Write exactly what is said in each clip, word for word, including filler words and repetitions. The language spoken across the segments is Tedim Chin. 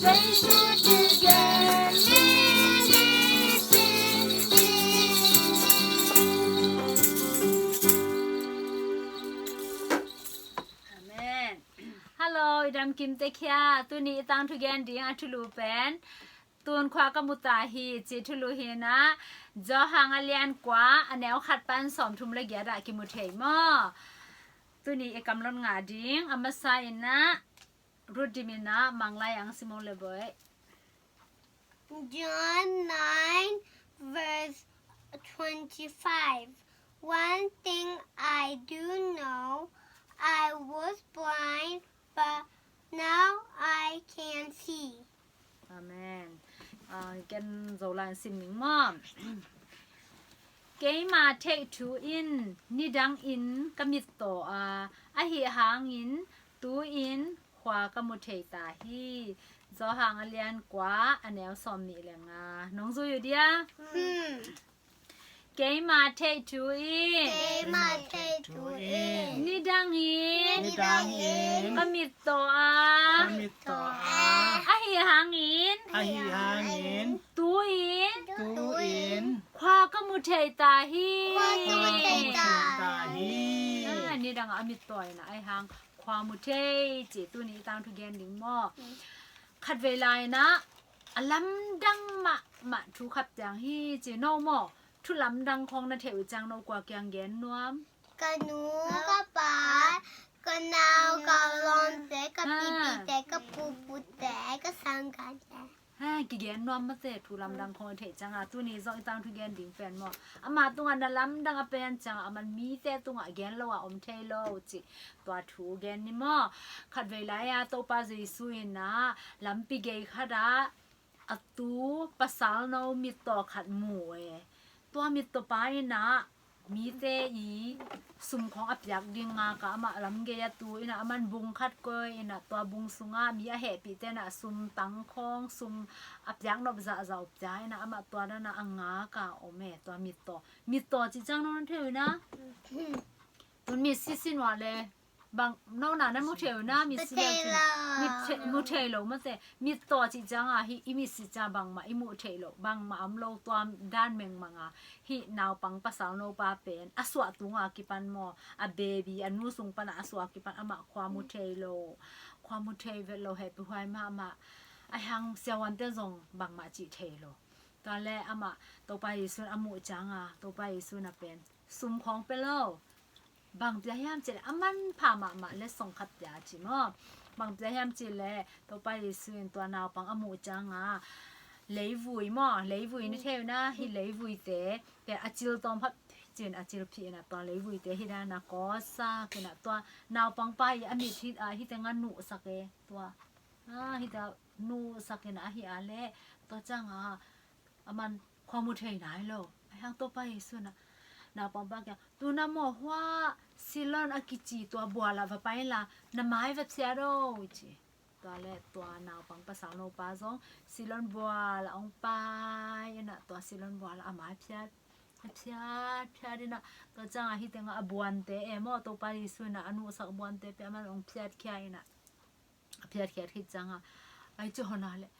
Amen. Hello, i dam kim te khia. Tuni i tangthu gen ding a thulu pen, Tun Khua Ka Mu Ta Hi ci thulu hi na. Johan a lian kua, a neu khat pan sawmthum le giat ah kimu thei maw? Tuni i kamlot ngah ding a masa in ah, Ruth Dim in ah Manglai Ang Simon le Boy. John nine, verse twenty-five. One thing I do know, I was blind, but now I can see. Amen. Ah, ken Zolai in sim ning maw? Keima theih thu in nidang in ka mit taw a, ahi hangin tu-in khua ka mu thei ta hi. Johan a lian kua, a neu sawmnih le nga. Nong zui uh dia? Hmm. Keima theih thu in. Keima theih thu in. Nidang in. Nidang in. Ka mit taw a. Ka mit taw a. Ahi hangin. Ahi hangin. Tu-in. Tu-in. Khua ka mu thei ta hi. Khua ka mu thei ta hi. Ah, nidang a mit taw in a, ahi hang khua mu thei ci, tuni i tangthu gen ding maw? Mm. Khatvei lai in ah, a lamdang mahmah thu khat ciang hi ci, no maw? Thu lamdang khawng na theih uh ciang no kua kiang gen nuam? Ka nu, ka pa, ka nau, ka lawmte, ka pipite, ka pupute, ka sanggahte. Ha, kigen nuam mate, thu lamdang khawng i theih ciang a, tuni zong i tangthu gen ding pen maw? Amah tungah na lamdang a pen ciang a, aman mite tungah gen lo a om thei lo ci, tua thu gen ni maw? Khatvei lai a Topa Jesu in ah lampi gei khat ah a tu pasalno mittaw khat mu e. Tua mittaw pa in ah mite i sum khawng a piak ding ngak a, amah lam gei a tu in ah, aman bung khat koih in ah, tua bung sungah mi a hehpihte in ah sum tang khawng, sum a piak nop zahzah uh pia in ah, amah tua dan a ngak a om e, tua mittaw. Mittaw cih ciang no na thei uh na? Tun mitsi sin uh a le bang, no na na mu thei uh na, mitsi le cin. Mu thei lo. Mu thei lo mate. Mittaw cih ciang a, hih i mitsi ciang bangmah i muh theih loh, bangmah om lo, tua dan mengmang a, hih naupang pasal nopa pen a suah tungah kipan maw, a baby, a nu sung pan a suah kipan, amah khua mu thei lo, khua mu thei vet lo, hehpihhuai mahmah. Ahi hang siavuante zong bangmah cih thei lo. Tua le amah Topa Jesu in a muh ciang a, Topa Jesu in a pen sum khawng pia lo. Bang pia hiam cih leh, a manpha mahmah letsong khat pia ci maw? Bang pia hiam cih leh, Topa Jesu in tua naupang a muh ciang a, leivui maw, leivui na thei uh na, hih leivuite, te a cil tawm khat cin a cil phih in ah, tua leivuite hih dan a kawsak in ah, tua naupang pa i a mit hih, ah, hih teng a nuhsak e, tua. Ah, hih teng a nuhsak in ah, ahi a leh, tua ciang a, aman khua mu thei nai lo. Ahi hang Topa Jesu in ah naupang pa kiang, tu na maw, hua Siloam a kici tua bual ah va pai inla, na mai va phiat o, ci. Tua le tua naupang pasal nopa zong Siloam bual ah hong pai in ah, tua Siloam bual ah a mai phiat, a phiat phiat in ah, tua ciang a hih teng a buante e maw, Topa Jesu in ah a nuhsak buante pia, aman hong phiatkhia in ah, a phiatkhiat khit ciang a, ai ci hon a leh,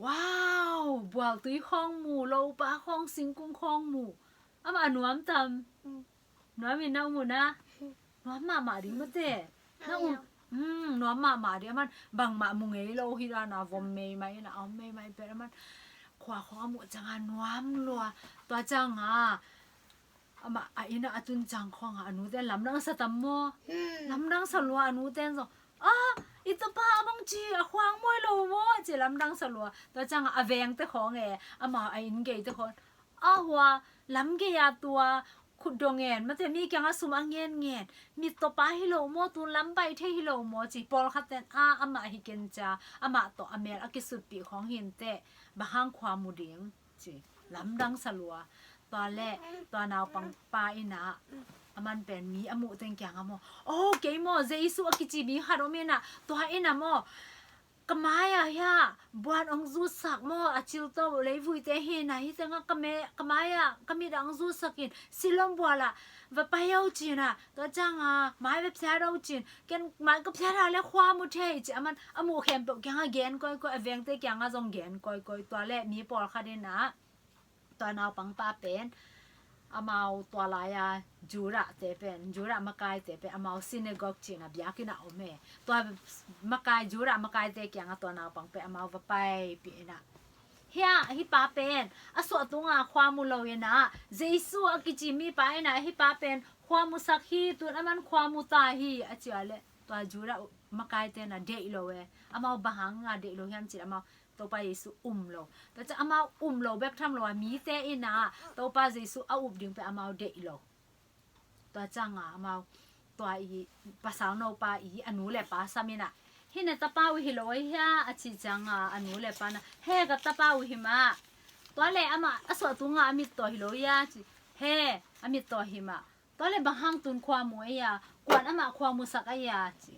wow, bualtui khawng mu, lopa khawng, singkung khawng mu. Amah a nuam tam? Mm. Nuam in na um uh na? Nuam mahmah ding mate. Na um, mm, nuam mahmah ding. Aman bangmah mu ngei lo hi dan a, vom meimai in a, a om meimai pen, aman khua khawng a muh ciang a nuam lua. Tua ciang a amah a inn ah a tun ciang khawng a, a nute lamdang sa tam maw? Hmm. Lamdang sa lua, a nute in zong, ah, i tapa a bang ci, a khua hong muai lo maw, ci lamdang sa lua. Tua ciang a vengte khawng e, amah a inn geite khawng, ah, hua lam gei a tua khutdaw ngen mate, mi kiang a sum a ngenngen mittaw pa hi lo maw, tu lam pai thei hi lo maw, ci. Pawlkhat ten, ah, amah hi ken cia, amah tawh a mel a kisutpih khawng hi inteh, bang hang khua mu ding, ci. Lamdang sa lua. Tua le tua naupang pa in ah, aman pen mi a muh teng kiang a maw, oh, kei maw, Jesu a kici mi khat om in ah, tua in ah maw, Ka mai-ah hia buan hong zutsak maw, a cilto leivuite hi na, hi tengah ka mai-ah ka mit-ah hong zutsak in, Siloam bual-ah va pai o ci na. Tua ciangah mai va phiat o ci in, ken mai ka phiat a le khua mu thei ci. Aman a muh khempeuh kiangah gen kawikawi, a vengte kiangah zong gen kawikawi. Tua le mi pawlkhat in ah tua naupangpa pen amau tua lai-a Judah te pen, Judah makaite pen amau synagogue ci na biakinn ah om e. Tua makai, Judah makaite kiangah tua naupang pen amau va paipih in ah, hia, hih pa pen a suah tungah khua mu lo in ah, Jesu a kici mipa in ah hih pa pen khua musak hi, tun aman khua mu ta hi a ci a le, tua Judah makaite in ah deih lo e. Amau bang hangah deih lo hiam ci le amau Topa Jesu um lo. Tua ciang amau um lo bek tham lo a, mite in ah Topa Jesu a up ding pen amau deih lo. Tua ciangah amau tua i pasal nopa i a nu le pa sam in ah, hih na tapa uh hi lo ei hia a ci ciangah a nu le pa in ah, he, ka tapa uh hi mah. Tua le amah a suah tungah a mittaw hi lo ei a ci. He, a mittaw hi mah. Tua le bang hang tun khua mu ei a, kuan amah khua musak ei a ci.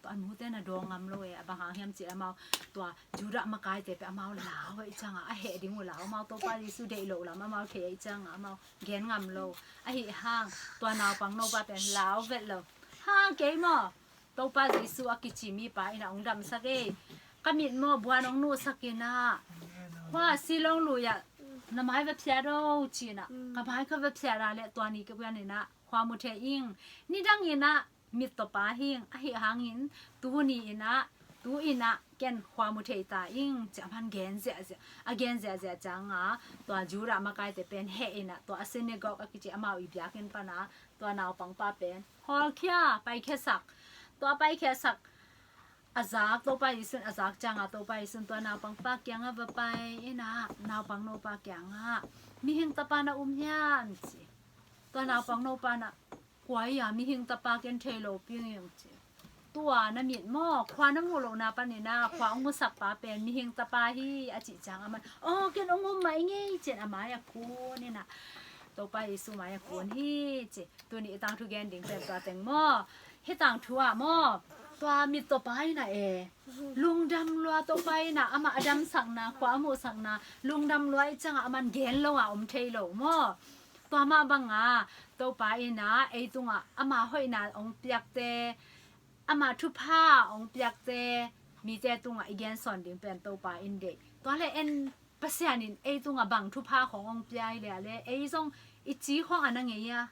Tua a nute in ah dawng ngam lo e, a bang hang hiam ci le amau tua Judah makaite pen amau lau ei ciangah, a heh ding uh lau, amau Topa Jesu deih loh lam amau thei ei ciangah amau gen ngam lo. Ahi hang tua naupang nopa pen lau vet lo. Ha, kei maw, Topa Jesu a kici mipa in ah hong damsak ei. Ka mit maw buan hong nuhsak in ah, khua Siloam lui-ah na mai va phiat o ci na. Ka mai ka va phiat a le tua ni ka buan in ah khua mu thei ing. Nidang in ah mittaw pa hi ing, ahi hangin tuni in ah, tu in ah ken khua mu thei ta ing ci a man gen ziahziah. A gen ziahziah ciangah tua Judah makaite pen heh in ah tua a synagogue a kici amau i biakinn pan ah tua naupangpa pen hawlkhia, paikhiasak. Tua paikhiasak a zak, Topa Jesu in a zak ciangah Topa Jesu in tua naupangpa kiangah va pai in ah, naupang nopa kiangah, mihing tapa na um hiam ci. Tua naupang nopa in ah, kua ia mihing tapa ken thei lo pi ing ci. Tua na mit maw, khua na muh lohna panin ah khua hong musak pa pen mihing tapa hi a cih ciang aman, aw, ken hong um mah ing ei ci in a mai-ah kun in ah, Topa Jesu mai-ah kun hi ci. Tuni i tangthu gen ding pen tua teng maw. Hih tangthu ah maw, tua mittaw pa in ah e, lungdam lua, Topa in ah amah a damsakna, khua a muhsakna lungdam lua i ciangah aman gen lo a om thei lo maw. Tua mah bangah Topa in ah ei tungah ama hoihna hong piakte, ama thupha hong piakte mite tungah i gensawn ding pen Topa in deih. Tua le en Pasian in ei tungah bang thupha khawng hong pia i le a le, ei zong i ci khawng a na ngei a,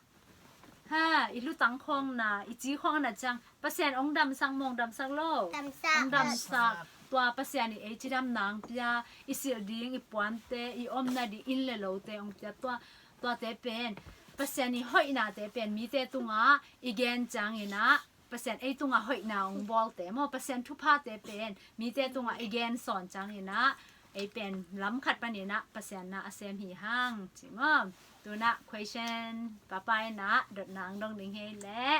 ha, i lutang khawng na, i ci khawng a na ciang Pasian hong damsak maw, hong damsak lo? Damsak. Hong damsak. Tua Pasian in ei cidamna hong pia, i silh ding, i puante, i omna ding inn le lote hong pia. Tua, tuate pen Pasian i hoihnate pen mite tungah i gen ciangin ah Pasian ei tungah hoihna hong bawlte maw, Pasian thuphate pen mite tungah i gensawn ciangin ah ei pen lam khat panin ah Pasian na a sem hi hang ci maw. Tu in ah question, papa in ah dotna hong dong ding hi leh.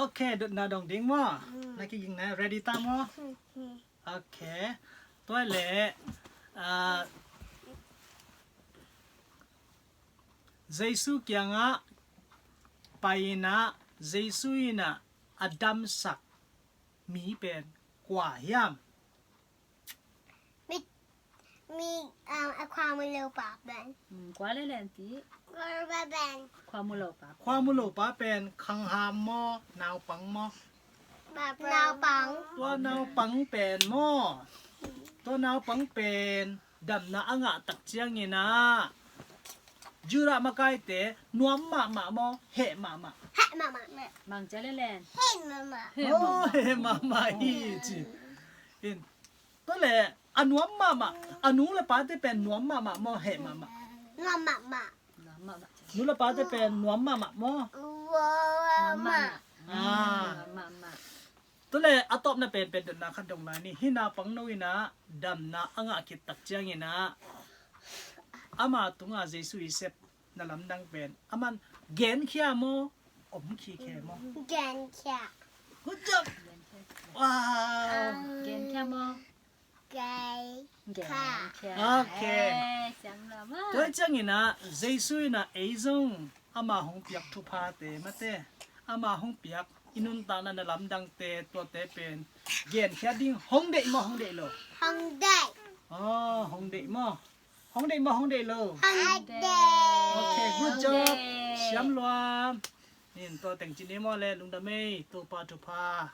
Ok, dotna dong ding maw. Mm. Na kiging na, ready ta maw? Mm. Ok. Tua leh, ah, Jesu kiangah pai in ah, Jesu in ah a damsak mi pen kua hiam? Mi, mi, um, a khua mu lo pa pen. Hmm, kua le leng ti? Kua le leng. Khua mu lo pa. Khua mu lo pa pen khangham maw, naupang maw? Naupang. Tua naupang pen maw? Tua naupang pen damna a ngah tak ciangin ah Judah makaite nuam mahmah maw, heh mahmah? Heh mahmah. Mang ca le leng. Heh mahmah. Heh mahmah. Oh, heh mahmah hi ci. In, tua leh a nuam mahmah, a nu le pate pen nuam mahmah maw, heh mahmah? Nuam mahmah. Nuam mahmah. Nu le pate pen nuam mahmah maw? Nuam mahmah. Ah. Nuam mahmah. Tua leh a tawpna penpen dotna khat dong lai ni. Hih naupangno in ah damna a ngah khit tak ciangin ah ama tungah Jesu i sepna lamdang pen aman genkhia maw, om khikhe maw? Genkhia. Good job. Wow. Genkhia maw? Genkhia. Genkhia. Ok. Eh, siang lam ah. Tua ciangin ah Jesu in ah ei zong ama hong piak thuphate mate, ama hong piak I nuntakna na lamdangte tuate pen genkhia ding hong deih maw, hong deih lo? Hong deih. Aw, hong deih maw? Hong deih maw, hong deih lo? Hong deih. Okay, good job. Hong deih. Siam lua. Nin tua teng ci ni maw le, lungdam ei, Topa thupha.